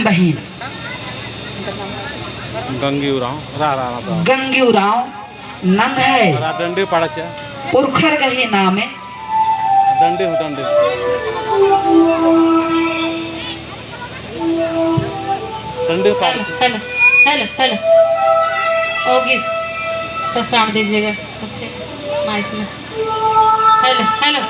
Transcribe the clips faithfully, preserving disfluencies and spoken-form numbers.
अहिन। गंगी उराँव, रा, रा, रा, रा। गंगी उराँव नंग्है। रा डंडी पाड़ा चा। पुरखर गही नामे। डंडी हो, डंडी। डंडी पाड़ा। Hello, hello, hello, hello. ओगी। प्रसाद दीजिएगा। ओके। माइक में। Hello, hello.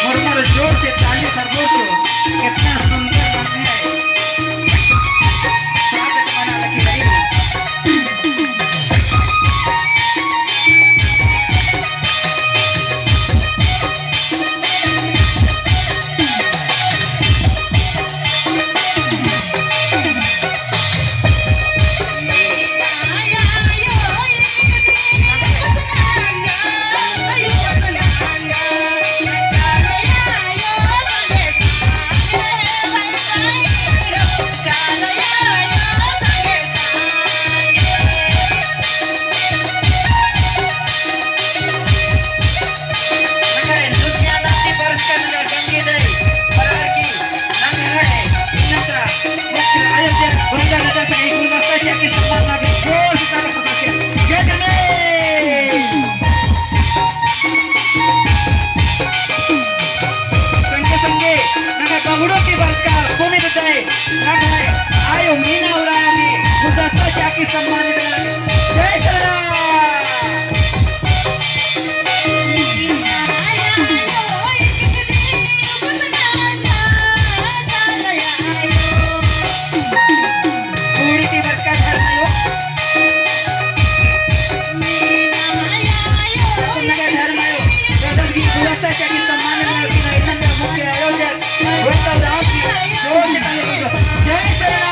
और, और जोर से ताली बजाओ, कितना सुंदर बन है। स्वागत मना लगी रही। संगे संगे नंगा बगड़ो की बरचका पुनित दई नंग्है आयो मीना उराँव गे गुलदस्ता चिआ की सम्मानित नना। जय सरना। पूड़ी ती बरचका धर्म आयो। नंग्है धर्म आयो। गुलदस्ता चिआ की सम्मानित नना। मुख्य आयोजक। जय सरना।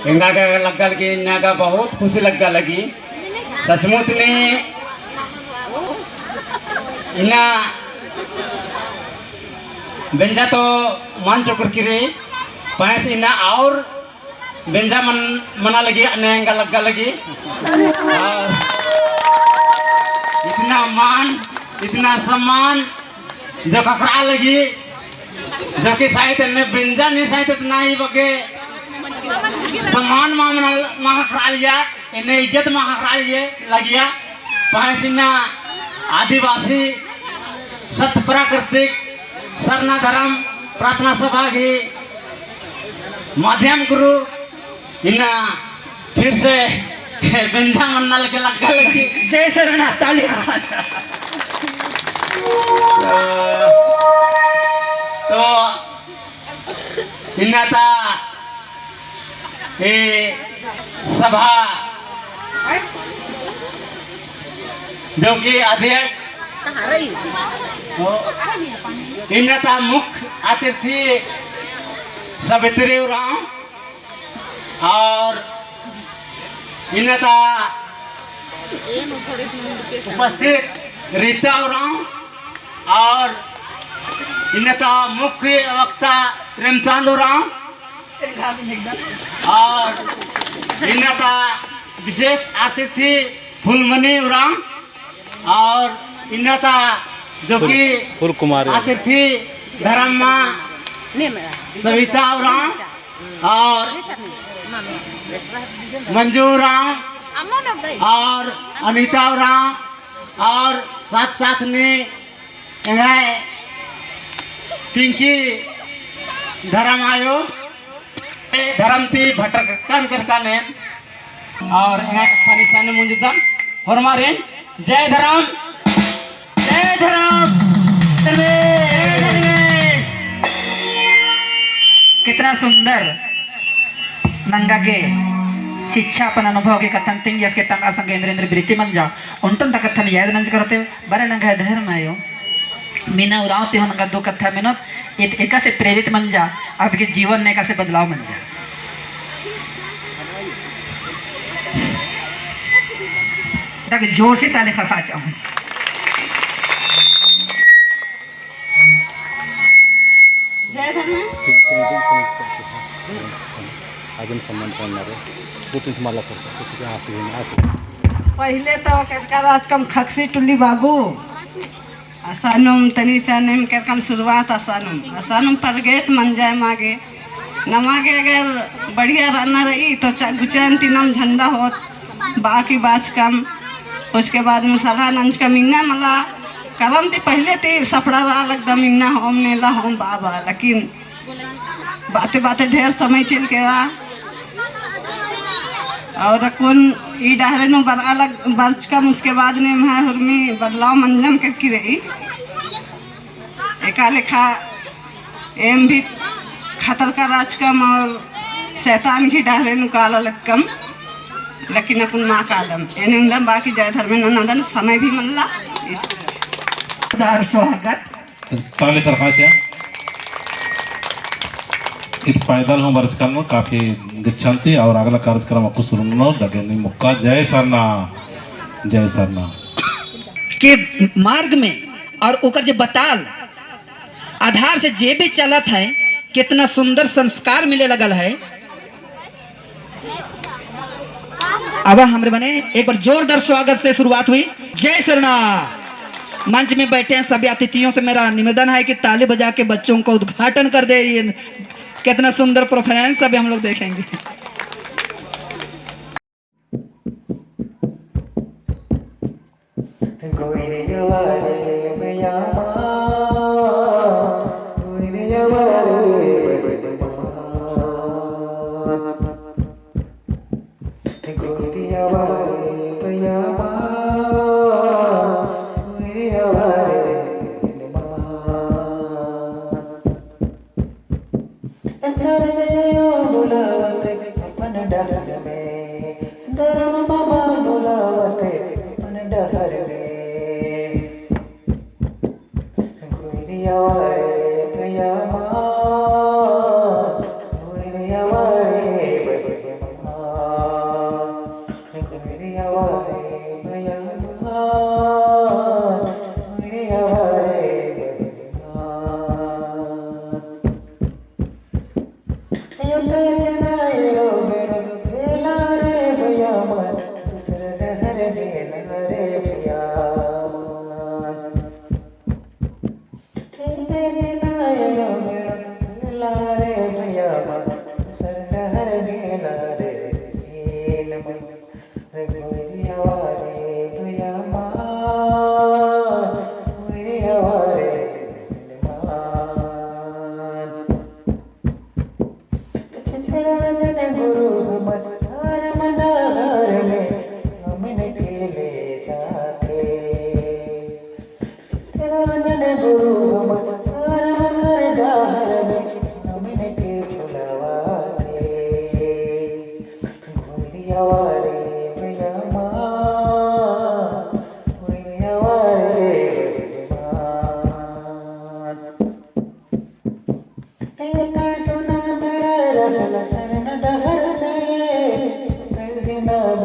एंगा गे लग्गा लगी, एंगा गे बहुत खुशी लग्गा लगी। सचमुच नी इन्ना बेंजा तो मल चुकुरकी रई, पहें से इन्ना और बेंजा मन, मना लगी, अन्ने एंगा लग्गा लगी। और इतना मान, इतना सम्मान जो ख़क्खरा लगी, जो कि शायद एन्ने बेंजा नी, शायद इतना ही बग्गे सम्मान मा मना, मा ख़क्खरा लगिया, एन्ने इज्जत मा ख़क्खरा लगिया, लगिया। पहें से इन्ना आदिवासी सत प्राकृतिक सरना धर्म प्रार्थना सभा गही माध्यम गुरु इन्ना फिर से बेंजा मन्ना लगे लग्गा लगी। जय सरना, ताली आवाज। तो, तो इन्ना ता ए सभा जो कि अध्यक्ष, इन्ना ता मुख्य अतिथि सावित्री उराँव और इन्ना ता उपस्थित रीता उराँव और इन्ना ता मुख्य वक्ता प्रेमचंद उराँव और इन्ना ता विशेष अतिथि फुलमनी उराँव और इन्ना ता जो कि फूल कुमारी। अतिथि धर्म मा सविता उराँव और मंजू उराँव और अनिता उराँव और साथ साथ ने एंग्है पिंकी धर्म आयो, धर्म ती भटकन करकन एन और एंग्है कत्था निसान मुंजुदन होरमारिन। जय धर्म, जय धर्म, जय धर्म। कितना सुंदर नंगा गे शिक्षा अपन अनुभव गे कत्थन तिंगियस के तंगआ संगे एन्देर एन्देर बिरिति मंजा, ओन्टन ता कत्थन याद नंजकर होते, बरे नंग्है धर्म आयो। मीना उराँव ती हूँ नंगा दो कत्था मेनोत, इत एकासे प्रेरित मंजा, अबके जीवन ने एकासे बदलाव मंजा। ताकि जोर से ताली खड़खड़ा चाहूँ। जय धर्म। आगुन सम्मान करना रे। दो तीन माला कर, कुछ के आस गई, आस गई। पहिले तो केरका रहचकम खक्सी टुल्ली बाबू, असानुम तनी सा नेम केरकम शुरुआत असानुम, असानुम प्रगट मंजा एमा गे, नमा गे अगर बढ़िया रअना रई तो चा-, गुचन ती नम झंडा होत बाकी बाचकम, उसके बाद में सलाह नंजकम इन्ना मला करम ती पहिले ती सपड़ा रआ लगदम इन्ना होम नेला होम बाबा, लेकिन बाते बाते ढेर समय चल केरा। और अक्कुन ई डहरे नू बरआ लग-, बरचकम, उसके बाद ने एम्है हुरमी बदलाव मंजन करकी रई। एका लेखा एम भी खतरका रहचकम और शैतान भी डहरे नू काला लक्कम, लेकिन अक्कुन मा कालम। एन उन्दम बाकी जय धर्मेन नन्दन समय भी मल्ला। इस- जोरदार स्वागत। ताली तरखा चा। ईद पैदल हूँ बरचकन में काफी गिच्छन्ती और अगला कार्यक्रम अक्कु शुरू ननो दगे नी मुक्का। जय सरना, जय सरना। के मार्ग में और ओकर जे बताल आधार से जे भी चलत है, कितना सुंदर संस्कार मिले लगल है। अब हमरे बने एक बार जोरदार स्वागत से शुरुआत हुई। जय सरना। मंच में बैठे हैं सभी अतिथियों से मेरा निवेदन है कि ताली बजा के बच्चों का उद्घाटन कर दे। ये कितना सुंदर परफॉर्मेंस अभी हम लोग देखेंगे। सरजयो बुलावत अपन डहर में, धरम बाबा बुलावत अपन डहर में। गुरिया रे भैया मान, गुरिया रे भैया मान, गुरिया रे भैया मान, गुरिया रे भैया मान। यो तेरे नायरो बेड़ो भेला रे भैया मान, दूसर डहर गेला रे भैया मान। यो तेरे नायरो बेड़ो भेला रे भैया मान, दूसर डहर गेला रे भैया मान। रे गुरिया रे भैया मान, गुरिया रे भैया मान। चितरंजन गुरु हमर धरम डहर में, हमिन के ले जाथे। चितरंजन गुरु हमर धरम कर डहर में, हमिन के भुलावाथे। गुरिया रे भैया मान, गुरिया रे भैया मान। एका तो ना बड़ा रहल सरना डहर